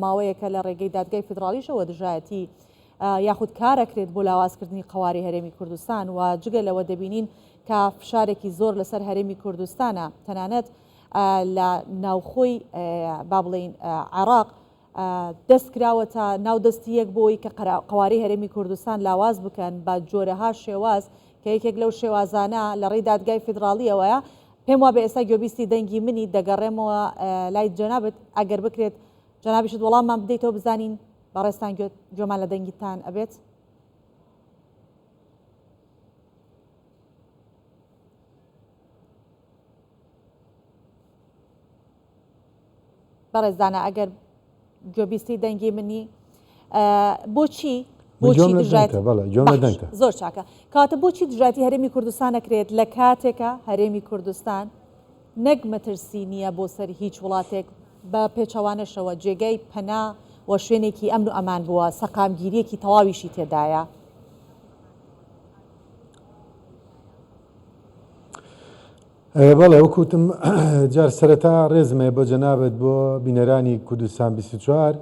ماوەیەکە لە ڕێگەی دادگای فیدراڵیشەوە دژایەتی یاخود کارەکرێت بۆ لاوازکردنی قەوارەی هەرێمی کوردستان و جگە لەوە دەبینین کە فشارێکی زۆر لەسەر هەرێمی کوردستانە تەنانەت لە ناوخۆی با بڵێین عێراق دەست کراوەتە ناو دەستی یەک بۆی کە قەوارەی هەرێمی کوردستان لاواز بکەن بە جۆرەها شێواز کە یەکێک لەو شێوازانە لە ڕێی دادگای فیدراڵیەوەیە. پێم وابێ ئێستا گوێبیستی دەنگی منی، دەگەڕێمەوە لای جەنابت ئەگەر بکرێت جەنابیشت وەڵاممان بدەیتەوە بزانین بەڕێزتان گوێمان لە دەنگیتان ئەبێت. بەڕێز دانا ئەگەر گوێبیستی دەنگی منی بۆچی بۆچی دژایەتی زۆر چاکە کاتە بۆچی دژایەتی هەرێمی کوردستان نەکرێت لە کاتێکە هەرێمی کوردستان نەک مەترسی نییە بۆ سەر هیچ وڵاتێک بە پێچەوانەشەوە جێگای پەنا و شوێنێکی ئەمن و ئەمان بووە سەقامگیریەکی تەواویشی تێدایە. بەڵێ وەک وتم جار سەرەتا ڕێزم هەیە بۆ جەنابت بۆ بینەرانی کوردستان 24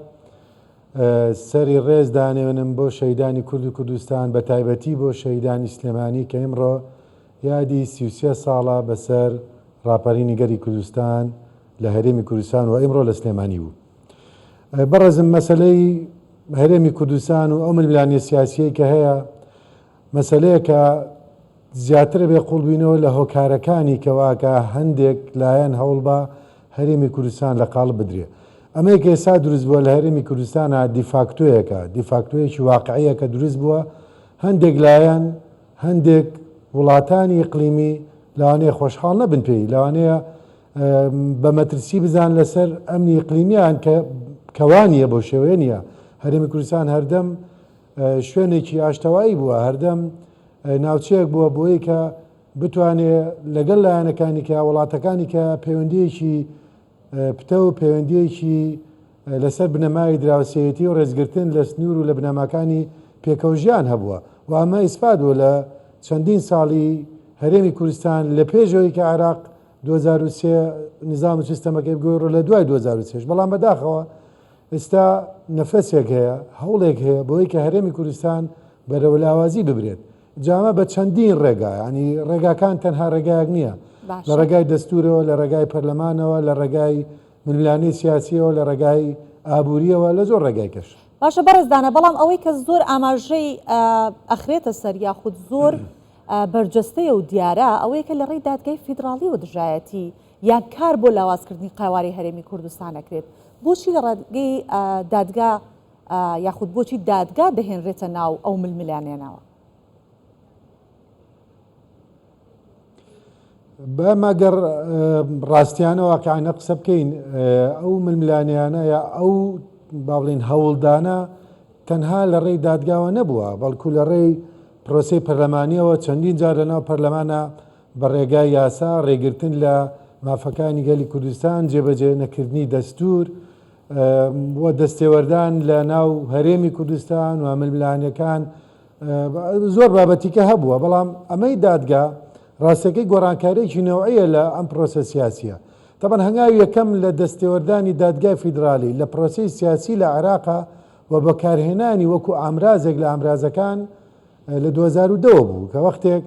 سەری ڕێز دانێنم بۆ شەیدانی کورد و کوردستان بە تایبەتی بۆ شەیدانی سلێمانی کە ئمڕۆ یادی 33 ساڵە بەسەر ڕاپەرینی گەلی کوردستان لە هەرێمی کوردستان و ئیمڕۆ لە سلێمانی بوو. بەڕێزم مەسەلەی هەرێمی کوردستان و ئەو ململانێ سیاسیەی کە هەیە مەسەلەیەکە زیاتر ئەبێ قوڵبینەوە لە هۆکارەکانی کەواکە هەندێک لایەن هەوڵبا هەرێمی کوردستان لە قاڵب بدرێ. ئەمەی کە ئێستا دروست بووە لە هەرێمی کوردستانا دیفاکتۆیەکە، دیفاکتۆیەکی واقعیە کە دروست بووە، هەندێک لایەن، هەندێک وڵاتانی ئیقلیمی لەوانەیە خۆشحاڵ نەبن پێی، لەوانەیە بە مەترسی بزان لەسەر ئەمنی ئیقلیمیان کە کە وا نییە، بەو شێوەیە نییە. هەرێمی کوردستان هەردەم شوێنێکی ئاشتەوایی بووە، هەردەم ناوچەیەک بووە بۆی کە بتوانێ لەگەڵ لایەنەکانی کە وڵاتەکانی کە پەیوەندیەکی پتە و پەیوەندیەکی لەسەر بنەمای دراوسێتی و ڕێزگرتن لە سنوور و لە بنەماکانی پێکەوەژیان هەبووە و ئەمە ئیسپات بووە لە چەندین ساڵی هەرێمی کوردستان لە پێشەوەی کە عێراق 2003 نظام و سیستەمەکەی بگۆڕێ لە دوای 2003 بەڵام بەداخەوە ئێستا نەفەسێک هەیە، هەوڵێک هەیە بۆی کە هەرێمی کوردستان بەرەو لاوازی ببرێت. جا ئەمە بە چەندین ڕێگا، یانی ڕێگاکان تەنها ڕێگایەک نییە. لە ڕێگای دەستوورەوە، لە ڕێگای پەرلەمانەوە، لە ڕێگای ململانێی سیاسییەوە، لە ڕێگای ئابوورییەوە، لە زۆر ڕێگای کەش. باشە بەڕێز دانا، بەڵام ئەوەی کە زۆر ئاماژەی ئەخرێتە سەر یاخود زۆر بەرجەستەیە و دیارە ئەوەیە کە لە ڕێی دادگای فیدراڵیەوە دژایەتی یان کار بۆ لاوازکردنی قەوارەی هەرێمی کوردستان ئەکرێت، بۆچی لە ڕێگەی دادگا یاخود بۆچی دادگا دەهێنرێتە ناو ئەو ململانێنەوە؟ بەمە گەر ڕاستیانە واقعانە قسە بکەین ئەو ململانێیانە یا ئەو با بڵێین هەوڵدانە تەنها لە ڕێی دادگاوە نەبووە بەڵکو لە ڕێی پرۆسەی پەرلەمانیەوە چەندین جار لەناو پەرلەمانە بە ڕێگای یاسا ڕێگرتن لە مافەکانی گەلی کوردستان، جێبەجێ نەکردنی دەستوور و دەستێوەردان لە ناو هەرێمی کوردستان و ململانێکان زۆر بابەتی کە هەبووە، بەڵام ئەمەی دادگا ڕاستەکەی گۆڕانکاریی نەوعیە لە ئەم پرۆسە سیاسیە. تەبعەن هەنگاوی یەکەم لە دەستێوەردانی دادگای فیدرالی لە پرۆسەی سیاسی لە عێراقا و بەکارهێنانی وەکو ئامرازێک لە ئامرازەکان لە 2010 وە بوو کە وەختێک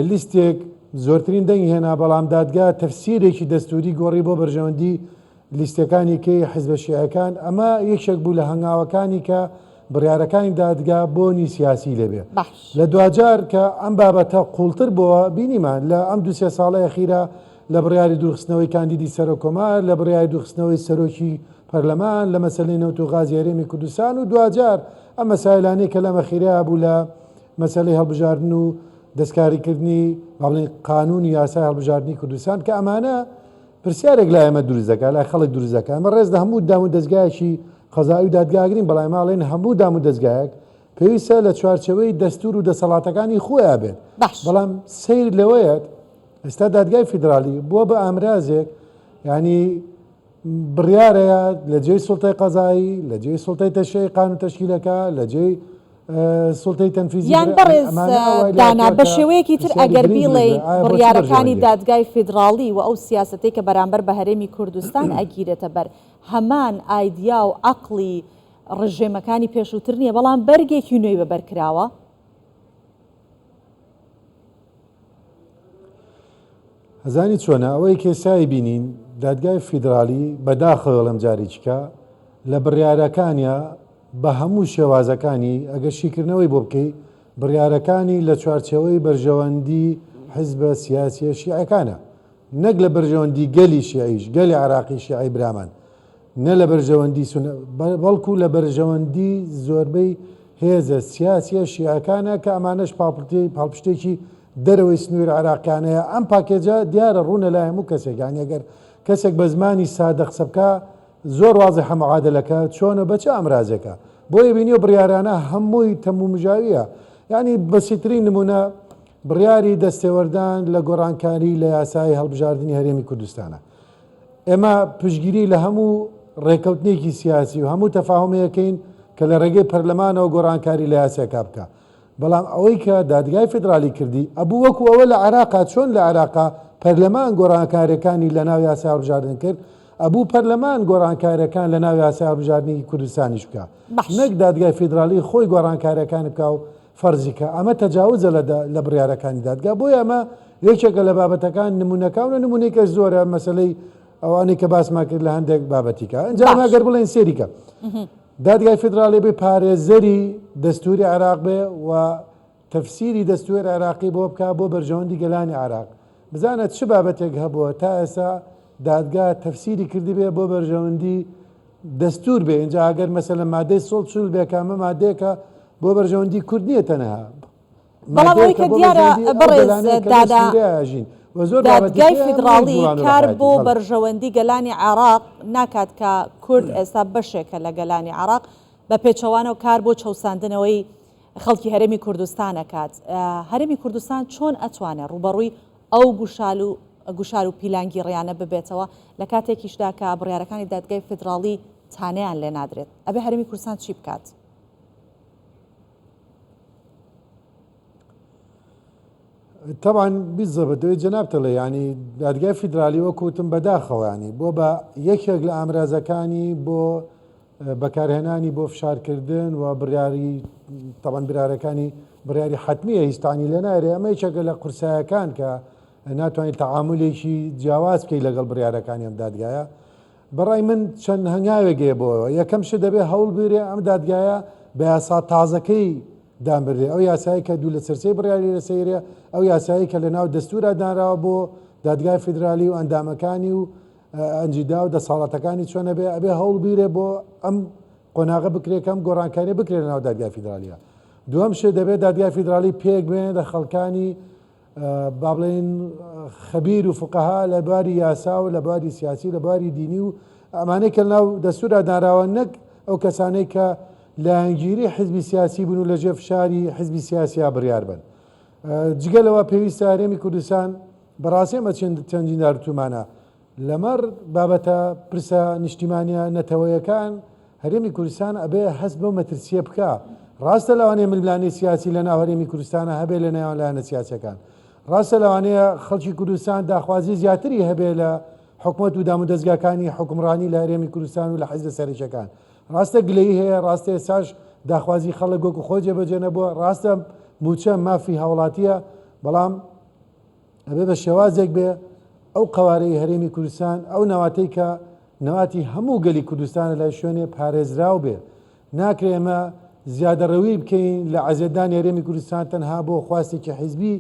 لیستێک زۆرترین دەنگی هێنا، بەڵام دادگا تەفسیرێکی دەستووری گۆڕی بۆ بەرژەوەندی لیستەکانی کەی حزبە شیعەکان، ئەمە یەکێک بوو لە هەنگاوەکانی کە بڕیارەکانی دادگا بۆنی سیاسی لێبێ. لە دواجار کە ئەم بابەتە قوڵتر بۆوە بینیمان لە ئەم دوو سێ ساڵەی ئەخیرا لە بڕیاری دوورخستنەوەی کاندیدی سەرۆک کۆمار، لە بڕیاری دوورخستنەوەی سەرۆکی پەرلەمان، لە مەسەلەی نەوت و غازی هەرێمی کوردستان و دواجار ئەم مەسایلانەی کە لەم ئەخیرەیا بوو لە مەسەلەی هەڵبژاردن و دەستکاریکردنی با بڵێین قانون و یاسای هەڵبژاردنی کوردستان کە ئەمانە پرسیارێک لای ئێمە دروست دەکات لای خەڵک دروست دەکات ئەمە ڕێز لە هەموو دام و دەزگایەکی قەزایی و دادگا ئەگرین بەڵام ئێمە ئەڵێین هەموو دام و دەزگایەک پێویستە لە چوارچێوەی دەستور و دەسەڵاتەکانی خۆیان بێت باش بەڵام سەیر لەوەیە ئێستا دادگای فیدرالی بووە بە ئامرازێک ینی بڕیارەیە لە جێی سوڵتەی قەزایی لە جێی سوڵتەی تەشریعی قانون تەشکیلەکە لە جێی. سوڵتەی تەنفیزی یان برا بەڕێز ئەمانە وای لێ دانا هاتووە بە کە شێوەیەکی تر پرسیاری ئەگەر گرنگ دروست بیڵێی بێ ئایا بۆ چ بڕیارەکانی بەرژەوەندیەک؟ دادگای فیدڕاڵی و ئەو سیاسەتەی کە بەرامبەر بە هەرێمی کوردستان ئەگیرێتە بەر هەمان ئایدیا و عەقڵی ڕژێمەکانی پێشووتر نییە بەڵام بەرگێکی نوێی بەبەر کراوە؟ ئەزانی چۆنە ئەوەی کە ئێستا ئەیبینین دادگای فیدرالی بەداخەوە ئەڵێم جارێکیکە لە بڕیارەکانیا بە هەموو شێوازەکانی ئەگەر شیکردنەوەی بۆ بکەی بڕیارەکانی لە چوارچێوەی بەرژەوەندی حزبە سیاسیە شیعەکانە نەک لە بەرژەوەندی گەلی شیعیش گەلی عراقی شیعی برامان نە لە بەرژەوەندی سونە بەڵکو لە بەرژەوەندی زۆربەی هێزە سیاسیە شیعەکانە کە ئەمانەش پاڵپشتێکی دەرەوەی سنوور عێراقیانەیە ئەم پاکێجە دیارە ڕوونە لای هەموو کەسێک یانی ئەگەر کەسێک بە زمانی سادە قسە بکا زۆر وازحە معادلەکە چۆنە بە چ ئامرازێکە بۆیە بینی و بڕیارانە هەمووی تەمومژاویە یعنی بەسیترین نمونە بڕیاری دەستێوەردان لە گۆڕانکاری لە یاسای هەڵبژاردنی هەرێمی کوردستانە ئێمە پشتگیری لە هەموو ڕێکەوتنێکی سیاسی و هەموو تەفاهومێکەین کە لە ڕێگەی پەرلەمانەوە گۆڕانکاری لە یاساکە بکا. بەڵام ئەوەی کە دادگای فیدرالی کردی ئەبوو وەکو ئەوە لە عێراقا چۆن لە عێراقا پەرلەمان گۆڕانکاریەکانی لە ناو یاسای هەڵبژاردن کرد ئەبوو پەرلەمان گۆڕانکاریەکان لە ناو یاسای هەڵبژاردنی کوردستانیش بکا باش. نەک دادگای فیدرالی خۆی گۆڕانکاریەکان بکا و فەرزی کە ئەمە تەجاوزە لە لە بڕیارەکانی دادگا بۆیە ئەمە یەکێکە لە بابەتەکان نمونەکان و نمونەی کەش زۆرە مەسەلەی ئەوانەی کە باسمان کرد لە هەندێک بابەتیکە ئەنجا ئەمە باش گەر بڵێن سێریکە دادگای فیدراڵی بێ پارێزەری دەستوری عێراق بێ و تەفسیری دەستور عێراقی بۆ بکە بۆ بەرژەوەندی گەلانی عێراق بزانە چ بابەتێک هەبووە تا ئێستا دادگا تەفسیری کردبێ بۆ بەرژەوەندی دەستور بێ ئینجا ئەگەر مەسەلەن مادەی سەد چل بێ کە ئەمە مادەیەکە بۆ بەرژەوەندی کورد نییە تەنها بەڵام ئەوەی مادەیەکە کە بۆ دیارە بەرژەوەندی ئەو بەڕێز گەلانەیە کە لەو دادا سنوورەیا ئەژین و زۆر بابەتی دادگای تر هەیە ئەمە یەک فیدڕاڵی جوڵانەوە کار حەیاتی بۆ بەڵێ. بەرژەوەندی گەلانی عێراق ناکات کە کورد ئێستا بەشێکە لە گەلانی عێراق بە پێچەوانەوە کار بۆ چەوساندنەوەی خەڵکی هەرێمی کوردستان ئەکات هەرێمی کوردستان چۆن ئەتوانێت ڕووبەڕووی ئەو گوشال و گوشار و پیلانگیڕیانە ببێتەوە لە کاتێکیشدا کە بڕیارەکانی دادگای فیدراڵی تانەیان لێ نادرێت ئەبێ هەرێمی کوردستان چی بکات؟ تەبعەن بیزەبت ئەوەی جەنابت ئەڵێ یانی دادگای فیدرالی وەکو وتم بەداخەوە ینی بۆ بە یەکێک لە ئامرازەکانی بۆ بەکارهێنانی بۆ فشارکردن و بڕیاری تەبعەن برارەکانی بڕیاری حەتمیە هیچ تانی لێ نایرێ ئەمە یەکێکە لە قورسایەکان کە ناتوانانی تەعامولێکی جیاواز بکەیت لەگەڵ بڕیارەکانی ئەم دادگایە بەڕای من چەند هەنگاوێک هەیە بۆ یەکەم شت دەبێ هەوڵ بدرێ ئەم دادگایە بە یاسا تازەکەی دانبرێ ئەو یاسایی کە دوو لەسەر سێی بڕیاری لەسەرە ئەو یاسایی کە لە ناو دەستورا دانراوە بۆ دادگای فیدرالی و ئەندامەکانی و ئەنجیدا و دەسەڵاتەکانی چۆنە بێ ئەبێ هەوڵ بیرێ بۆ ئەم قۆناغە بکرێت کەم گۆڕانکاری بکرێت لە ناو دادگای فیدرالیە دووەم شت دەبێت دادگای فیدرالی پێک بێنێ لە خەڵکانی با بڵێین خەبیر و فقەها لە بواری یاسا و لە بواری سیاسی لە بواری دینی و ئەمانەی کە لەناو دەستوردا دانراوە نەک ئەو کەسانەی کە لایەنگیری حزبی سیاسی بوون و لەژێر فشاری حزبی سیاسیا بڕیار بن جگە لەوە پێویستە هەرێمی کوردستان بەڕاستی ئەمە چەندین جار وتومانە لەمەڕ بابەتە پرسە نیشتیمانیە نەتەوەیەکان هەرێمی کوردستان ئەبێ هەست بەو مەترسیە بکا. ڕاستە لەوانەیە ململانێی سیاسی لە ناو هەرێمی کوردستانا هەبێ لە نێوان لایەنە سیاسیەکان. ڕاستە لەوانەیە خەڵکی کوردستان داخوازی زیاتری هەبێ لە حکومەت و دامودەزگاکانی حوکمڕانی لە هەرێمی کوردستان و لە حیزبە سەرەکیەکان. ڕاستە گلەیی هەیە، ڕاستە ئێستاش داخوازی خەڵک وەکو خۆی جێبەجێ نەبووە، ڕاستە مووچە مافی هاوڵاتیە، بەڵام ئەبێ بە شێوازێک بێ ئەو قەوارەی هەرێمی کوردستان ئەو نەواتەی کە نەواتی هەموو گەلی کوردستانە لە شوێنێ پارێزراو بێ ناکرێ ئێمە زیادەڕەوی بکەین لە عەزێتدانی هەرێمی کوردستان تەنها بۆ خواستێکی حیزبی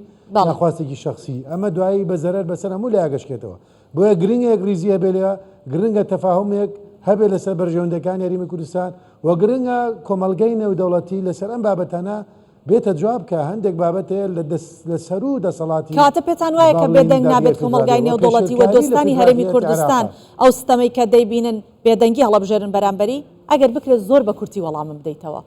یا خواستێکی شەخسی ئەمە دوایی بە زەرەر بەسەر هەموو لایەک ئەشکێتەوە بۆیە گرنگە یەکڕیزی هەبێ لە گرنگە تەفاهومێک هەبێ لەسەر بەرژەوەندەکانی هەرێمی کوردستان و گرنگە کۆمەڵگەی نێودەوڵەتی لەسەر ئەم بابەتانە بێتە جواب کە هەندێک بابەت هەیە لە دەس لە سەروو دەسەڵاتی کەواتە پێتان وایە با کە بڵێین بێدەنگ دادگای نابێت کۆمەڵگای فیدرالیەوە نێودەوڵەتی و پێشێلکاری لە دۆستانی هەرێمی فیدرالیەتی کوردستان عێراقە. ئەو ستەمەی کە دەیبینن بێدەنگی هەڵەبژێرن بەرامبەری؟ ئەگەر بکرێت زۆر بە کورتی وەڵامم بدەیتەوە.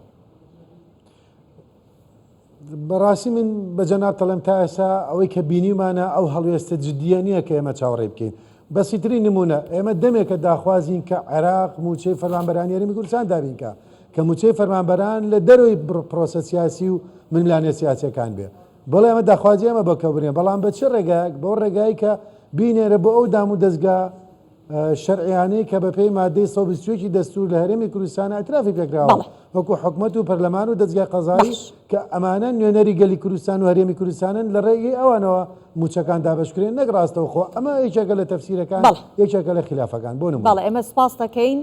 بەڕاستی من بە جەنابت ئەڵێم تا ئێستا ئەوەی کە بینیومانە ئەو هەڵوێستە جدییە نییە کە ئێمە چاوەڕێی بکەین. بەسیترین نموونە، ئێمە دەمێکە داخوازین کە عێراق مووچەی فەرمانبەرانی هەرێمی کوردستان دابین کا. کە مووچەی فەرمانبەران لە دەرەوەی پرۆسە سیاسی و ململانێ سیاسیەکان بێ. بەڵێ ئەمە داخوازی ئێمە بۆ کە برێن، بەڵام بە چ ڕێگایەک؟ بەو ڕێگای کە بینێرە بۆ ئەو دام و دەزگا شەرعیانەی کە بەپێی مادەی 121 دەستور لە هەرێمی کوردستان ئیعترافی پێکراوە وەکو حکومەت و پەرلەمان و دەزگای قەزایی کە ئەمانە نوێنەری گەلی کوردستان و هەرێمی کوردستانن لە ڕێگەی ئەوانەوە مووچەکان دابەشکرێن نەک ڕاستەوخۆ. ئەمە یەکێکە لە تەفسیرەکان، یەکێکە لە خیلافەکان بۆ نموونە. بەڵێ ئێمە سوپاست دەکەین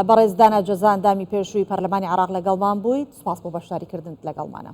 بەڕێز دانا جەزا ئەندامی پێشووی پەرلەمانی عێراق لەگەڵمان بوویت، سوپاس بۆ بەشداریکردنت لەگەڵمانە.